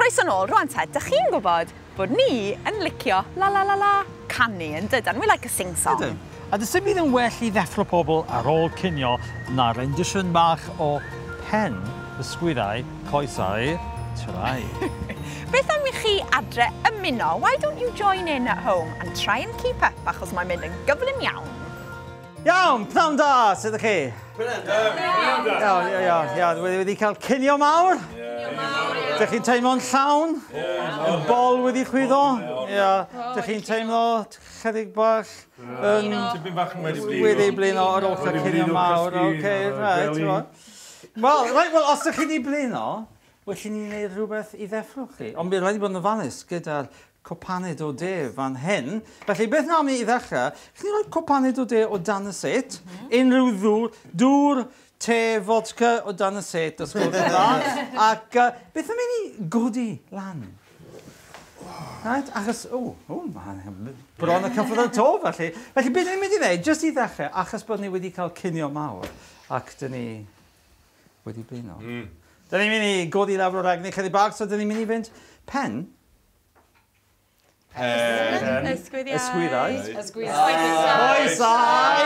Croeso nôl, rwan te, dych chi'n gwybod bod ni yn licio la la la la canu yn dydan? We like a sing song. Ydyn. A does dim byd yn well i ddeffro pobl ar ôl cinio na rendition bach o pen, ysgwyddau, coesau, traed. Beth am i chi adre ymuno? Why don't you join in at home and try and keep up, achos mae'n mynd yn gyflym iawn. Iawn, pnawn da, sut ydych chi? Iawn, iawn, iawn, iawn. Wedi cael cinio mawr? Dych chi'n teimlo'n llawn? Y bol wedi chwyddo? Ia. Dych chi'n teimlo chydig bach yn Tipyn bach yn wedi blino. Wedi blino ar ôl cael Wedi cinio blino, mawr? cysgu, Oce, reit. gwely. Wel, reit, wel, os ydych chi wedi blino, well i ni wneud rhywbeth i ddeffro chi. Ond bydd rhaid i bod yn ofalus gyda'r cwpaned o de fan hyn. Felly, beth nawn ni i ddechrau, chi'n rhoi cwpaned o de o dan y set, unrhyw ddŵr, dŵr, te, vodka o dan y set, os gwelwch yn dda. Ac beth am i ni godi lan? Right, achos, o, o, mae bron y cyffwrdd y to, felly. Felly, beth ni'n mynd i wneud, jyst i ddechrau, achos bod ni wedi cael cinio mawr, ac dyn ni wedi blino. Dyn ni'n mynd i godi lawr o'r egni chydig bach, so dyn ni'n mynd i fynd pen, Pen. Ysgwyddiau. ysgwyddau, Ysgwyddiau. coesau,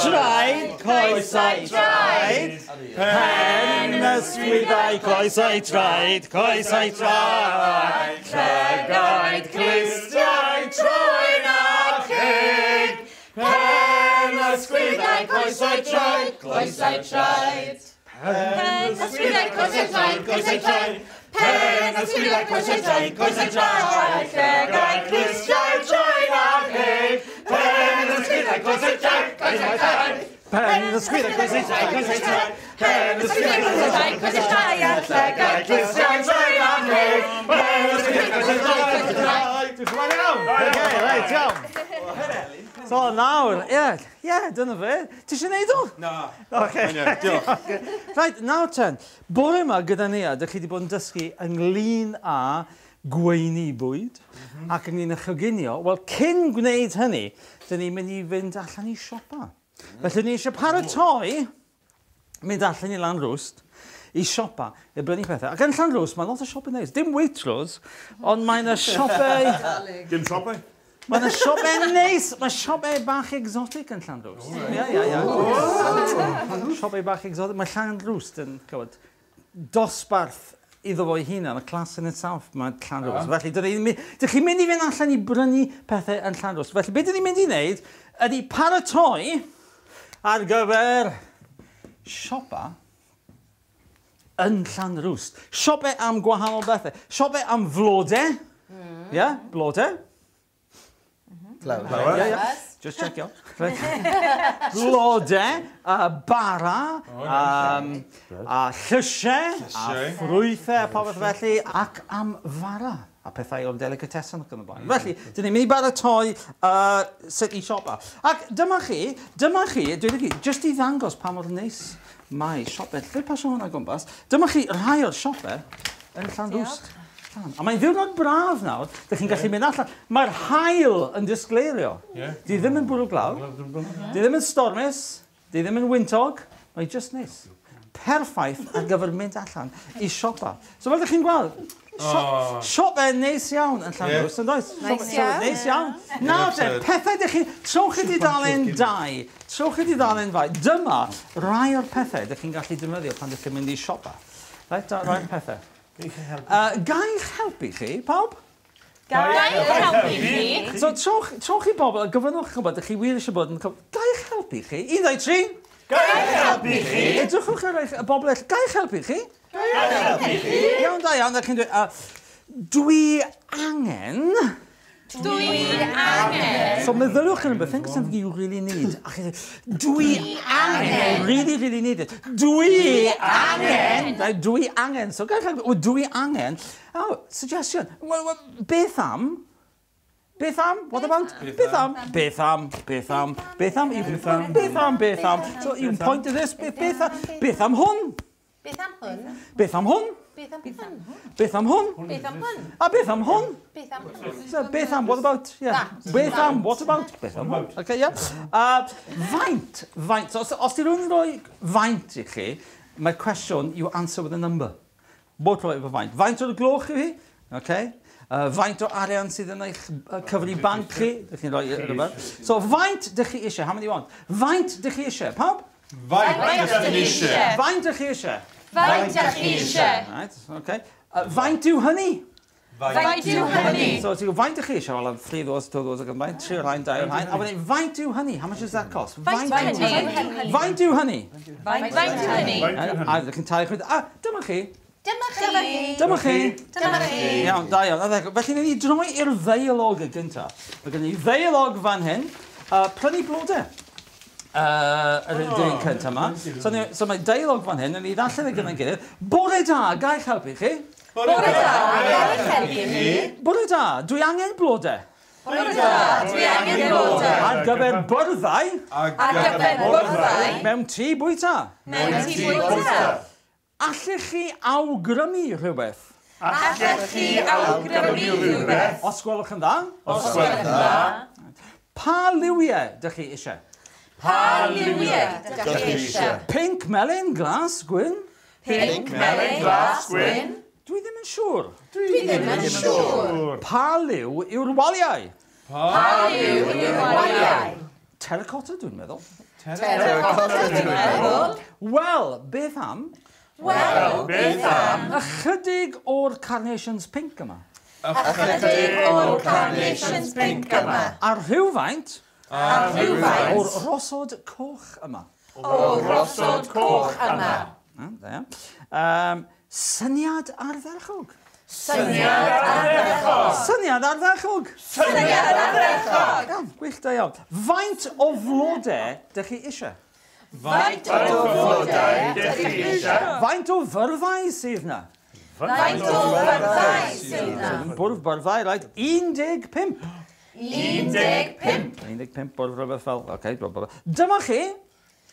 traed, coesau, traed, pen, ysgwyddau, coesau, traed, coesau, traed, llygaid, clustiau, trwyn a cheg, pen, ysgwyddau, coesau, traed, coesau, traed, Pen, ysgwyddau, coesau, traed, coesau, traed. Pen, ysgwyddau, coesau, traed, coesau, traed. Llygaid, clustiau, trwyn a cheg, pen, ysgwyddau, coesau, traed, coesau, traed, pen, ysgwyddau, coesau, traed, coesau, traed, pen, ysgwyddau, coesau, traed, coesau, traed, llygaid, clustiau, trwyn a cheg, pen, ysgwyddau, coesau, traed, coesau, traed. Dwi'n chwarae iawn? Oce, reit, iawn. So, nawr, ie, ie, dyna fe. Ti eisiau neud o? Na. Oce. Ie, diolch. Reit, nawr ten, bore yma gyda ni, a dych chi wedi bod yn dysgu ynglyn â gweini bwyd ac ynglyn â choginio. Wel, cyn gwneud hynny, dyn ni'n mynd i fynd allan i siopa. Felly ni eisiau paratoi mynd allan i Lanrwst i siopa, i brynu pethau. Ac yn Llanrwst, mae lot o siopau neis. Dim Waitrose, ond mae yna siopau. Dim siopau? Mae yna siopau neis! Mae siopau bach exotic yn Llanrwst. Ie, ie, ie. Siopau bach exotic. Mae Llanrwst yn, cywed, dosbarth iddo fo'i hunan, y class in itself, mae Llanrwst. Felly, dych chi'n mynd i fynd allan i brynu pethau yn Llanrwst. Felly, beth dyn ni'n mynd i wneud ydy paratoi ar gyfer siopa yn Llanrwst. Siopau am gwahanol bethau. Siopau am flodau. Ie, yeah, blodau. Flower. Ie, ie. Just checkio. Right. Blodau, bara, a llysiau, a Llysiau. ffrwythau a popeth felly, ac am fara a pethau o'r delicatessen ac yn y blaen. Felly, dyn ni'n mynd i baratoi sut i siopa. Ac dyma chi, dweud i chi, jyst i ddangos pa mor neis mae siopau. Lle pasio hwnna gwmpas? Dyma chi rhai o'r siopau yn Llanrwst. Llan. A mae'n ddiwrnod braf nawr, dych chi'n gallu mynd allan. Mae'r haul yn disgleirio. Di ddim yn bwrw glaw, di ddim yn stormus, di ddim yn wyntog, mae'n just neis. Perffaith ar gyfer mynd allan i siopa. So fel ydych chi'n gweld, siopau neis iawn yn Llanrwst, yn does? Neis Siopau iawn. Neis iawn. Nawr te, pethau ydych chi. Trowch i dudalen 2. Trowch i dudalen 2. Dyma rai o'r pethau ydych chi'n gallu defnyddio pan ydych chi'n mynd i siopa. Reit, rai o'r pethau. Ga i'ch helpu chi, pawb? Ga i'ch helpu chi? So, trowch i bobl a gofynnwch, ch'mod, ydych chi wir eisiau bod yn. Ga i'ch helpu chi? 1, 2, 3. Ga i'ch helpu chi? Edrychwch ar eich y bobl eraill. Ga i'ch helpu chi? Ga i'ch helpu chi? Iawn, da iawn, ydych chi'n dweud, "Dwi angen." Dwi angen. So meddyliwch yn rhywbeth, think of something you really need. A chi'n dweud, "Dwi angen," really, really need it. Dwi angen, right, dwi angen. So gallai, oh, dwi angen. Oh, suggestion. Well, beth am? Beth am? What about? Beth am? Beth am? Beth am? Beth am? Beth am? Beth am? Beth am? So you can point to this. Beth am? Beth am hwn? Beth am hwn? Beth am hwn? Beth am hwn? Beth am hwn? Beth am hwn? A beth am hwn? Beth am hwn? So, beth am, what about? Yeah. That. Beth am, what about? Beth am hwn? Okay, yeah. Faint, faint. So, os di rhywun yn rhoi faint i chi, mae'r cwestiwn, you answer with a number. Bod rhoi efo faint. Faint o'r gloch i fi? Okay? Faint o arian sydd yn eich cyfri banc chi? Dych chi'n rhoi rhywbeth. So, faint dych chi eisiau? How many you want? Faint dych chi eisiau? Pawb? Faint ydych chi eisiau? Faint dych chi eisiau? Faint ydych chi eisiau? Right, okay. Faint yw hynny? Faint yw hynny? So, ti'n gwybod, faint ydych chi eisiau? Well, 3 those, 2 those, ac yn blaen, 3 o'r rhain, 2 o'r rhain. A wedyn, faint yw hynny? How much does that cost? Faint yw hynny? Faint yw hynny? Faint yw hynny? A ydych chi'n talu chwyd. A, dyma chi. Dyma chi. Dyma chi. Dyma chi. Iawn, da iawn. Felly, ni'n ni droi i'r ddeialog y gyntaf. Mae gen i ddeialog fan hyn. Prynu blodau. Yr dyn cyntaf yma. So mae deialog fan hyn, yn ni ddarllen y gyda'n gilydd. Bore da, ga i'ch helpu chi? Bore da, ga i'ch helpu chi? Bore da, dwi angen blodau. Bore da, dwi angen blodau. Ar gyfer byrddau. Ar gyfer byrddau. Mewn tŷ bwyta. Mewn tŷ bwyta. Allech chi awgrymu rhywbeth? Allech chi awgrymu rhywbeth? Os gwelwch yn dda. Os gwelwch yn dda. Pa liwiau dych chi eisiau? Pa liwiau dych chi eisiau? Pink, melyn, glas, gwyn. Pink, melyn, glas, gwyn. Dwi ddim yn siŵr. Dwi ddim yn siŵr. Pa liw yw'r waliau? Pa liw yw'r waliau? Terracotta, dwi'n meddwl. Terracotta, dwi'n meddwl. Wel, beth am? Wel, beth am? Ychydig o'r carnations pink yma. Ychydig o'r carnations pink yma. A rhywfaint. A rhywfaint. O'r rosod coch yma. O'r rosod coch yma. Da iawn. Syniad ardderchog. Syniad ardderchog. Syniad ardderchog. Syniad ardderchog. Iawn, gwych, da iawn. Faint o flodau dych chi eisiau? Faint o flodau dych chi eisiau? Faint o fyrddau sydd na? Faint o fyrddau sydd na? Bwrdd byrddau, right, 15. 15. 15 bwrdd rhywbeth fel, oce. Dyma chi.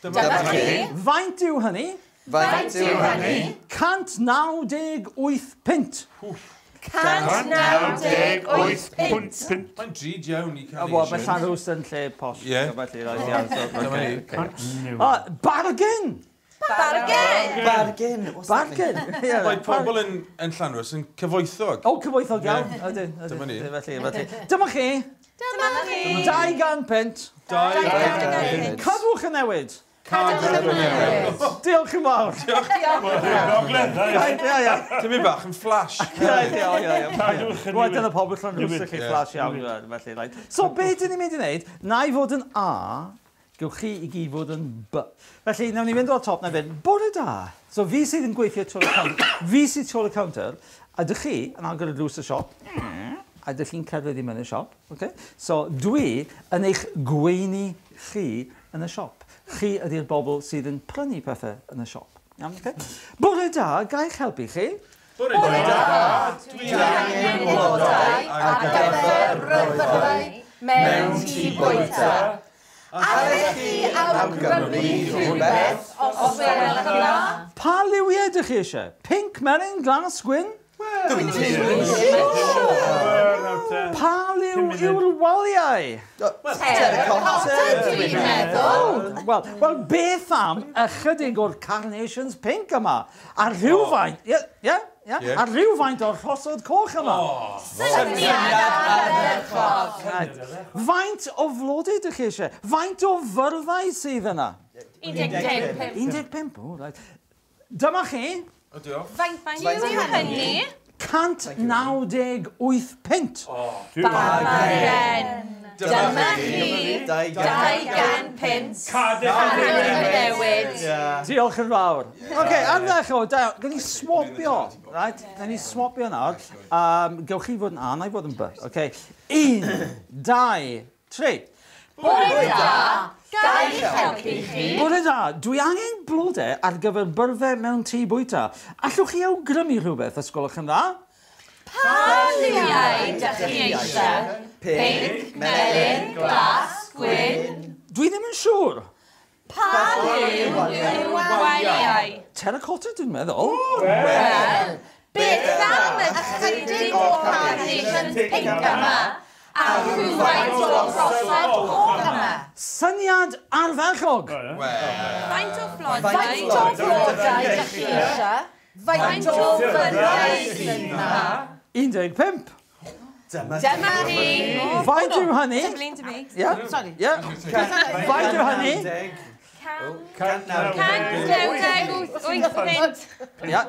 Dyma chi. Faint yw hynny? Faint yw hynny? 198 punt. 198 punt. Mae'n drud iawn i cael Wel, mae Llanrwst yn lle posh. Ie. Dyma ni. Bargain! Bargain! Bargain! Bargain! Mae pobl yn Llanrwst yn cyfoethog. O, cyfoethog iawn. Ydyn. Dyma ni. Dyma chi. Dyma chi. 200 punt. 200 punt. Cadwch y newid. Cadwch y newid. Diolch yn fawr. Diolch. Ti'n mynd bach yn flash. Ie, ie, ie. Wel, dyna pobl Llanrwst chi flash iawn. Felly, so, be dyn ni'n mynd i wneud? Na i fod yn A, gewch chi i gyd fod yn B. Felly, nawn ni fynd o'r top na fynd, bore da. So, fi sydd yn gweithio tu ôl y counter, fi sydd tu ôl y counter, a dych chi yn agor y drws y siop, a dych chi'n cerdded i mewn y siop. Okay? So, dwi yn eich gweini chi yn y siop. Chi ydy'r bobl sydd yn prynu pethau yn y siop. Iawn, okay? Bore da, ga i'ch helpu chi? Bore da, dwi angen blodau ar gyfer byrddau mewn tŷ bwyta. Allech chi awgrymu rhywbeth os gwelwch yn dda? Pa liwiau ydych chi eisiau? Pink, melyn, glas, gwyn? Dwi'n teimlo'n siŵr. Pa liw yw'r waliau? Terracotta, dwi'n meddwl. Wel, beth am ychydig o'r carnations pink yma? A rhywfaint, ie, ie, ie, a rhywfaint o'r rhosod coch yma. Syniad ardderchog. Faint o flodau ydych chi eisiau? Faint o fyrddau sydd yna? 15. 15, o, right. Dyma chi. O, diolch. Faint yw hynny? 198 punt. Bargain. Dyma chi. 200 punt. Cadwch y newid. Diolch yn fawr. Oce, ar ddechrau, da, gawn ni swapio, right? Gawn ni swapio nawr. Gewch chi fod yn A, na i fod yn B. Oce, 1, 2, 3. Bore da, ga i'ch helpu chi? Bore da, dwi angen blodau ar gyfer byrddau mewn tŷ bwyta. Allwch chi awgrymu rhywbeth, os gwelwch yn dda? Pa liwiau dych chi eisiau? Pink, melyn, glas, gwyn. Dwi ddim yn siŵr. Pa liw yw'r waliau? Terracotta, dwi'n meddwl. Wel, beth am ychydig o carnations pink yma a rhywfaint o rosod coch yma? Syniad ardderchog. Faint o flodau? Faint o flodau dych chi eisiau? Faint o fyrddau sydd yna? 15. Dyma chi. Faint yw hynny? Dyblin to me. Yeah. Sorry. Yeah. Faint yw hynny? 198 punt. Yeah.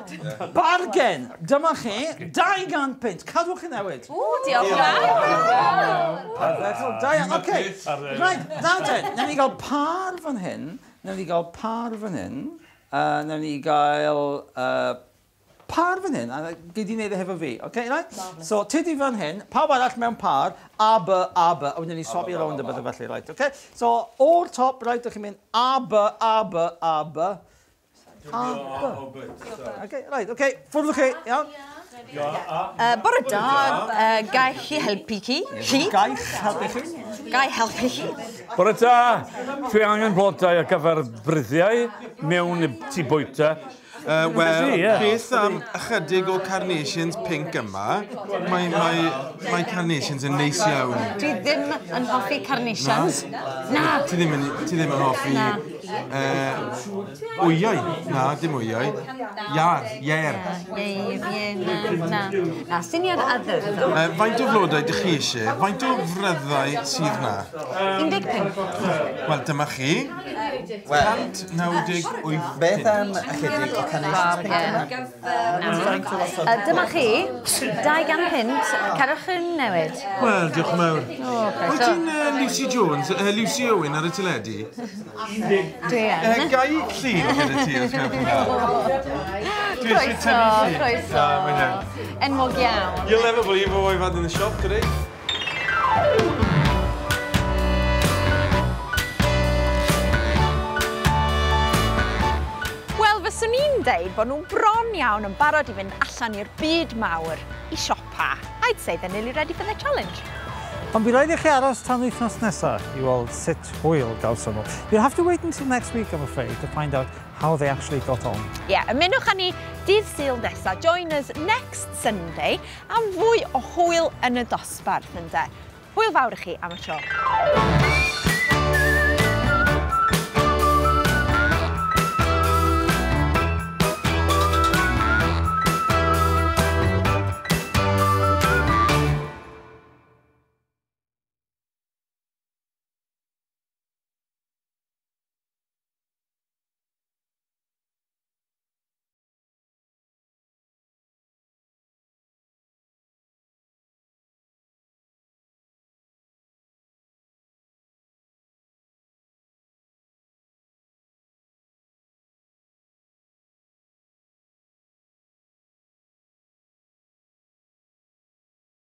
Bargen. Dyma chi, 200 punt. Cadwch chi newid. O, diolch yn fawr. Ardderchog, da iawn. Oce. Right, now then, newn ni gael par fan hyn. Newn ni gael par fan hyn. Newn ni gael par fan hyn, a gei di wneud e hefo fi, oce, right? So, ti di fan hyn, pawb arall mewn par, A, B, A, B, a wedyn ni swapi rownd y bydde felly, right, oce? So, o'r top, right, dych chi'n mynd A, B, A, B, A, B, A, B. Oce, right, oce, ffwrdd chi, iawn. Bore da, gai chi helpu chi? Chi? Gai helpu chi. Gai helpu chi? Bore da, dwi angen blodau ar gyfer bryddiau mewn tŷ bwyta. Wel, Ie. beth am ychydig o carnations pink yma? Mae carnations yn neis iawn. Dwi ddim yn hoffi carnations. Na. Ti ddim yn hoffi wyau? Na, dim wyau. Iar, ier. Ie, na, na. Na, syniad other. Faint o flodau dych chi eisiau? Faint o fryddau sydd na? 15. Wel, dyma chi. 198. Beth am ychydig o carnations pink yma? Dyma chi, 200 punt, cadwch yn newid. Wel, diolch yn fawr. O, Wyt croeso. ti'n Lucy Jones, Lucy Owen ar y teledu? Dwi yn. Gai llun gyda ti os gwelwch yn dda? Dwi eisiau Croeso, tynnu llun. croeso. Na, mae'n iawn. Enwog iawn. You'll never believe what I've had in the shop today. Wel, fyswn i'n deud bod nhw'n bron iawn yn barod i fynd allan i'r byd mawr i siopa. I'd say they're nearly ready for the challenge. Ond bydd rhaid i chi aros tan wythnos nesaf i weld sut hwyl gawson nhw. You'll have to wait until next week, I'm afraid, to find out how they actually got on. Ie, yeah, ymunwch â ni dydd Sul nesaf. Join us next Sunday am fwy o hwyl yn y dosbarth, ynde. Hwyl fawr i chi am y tro.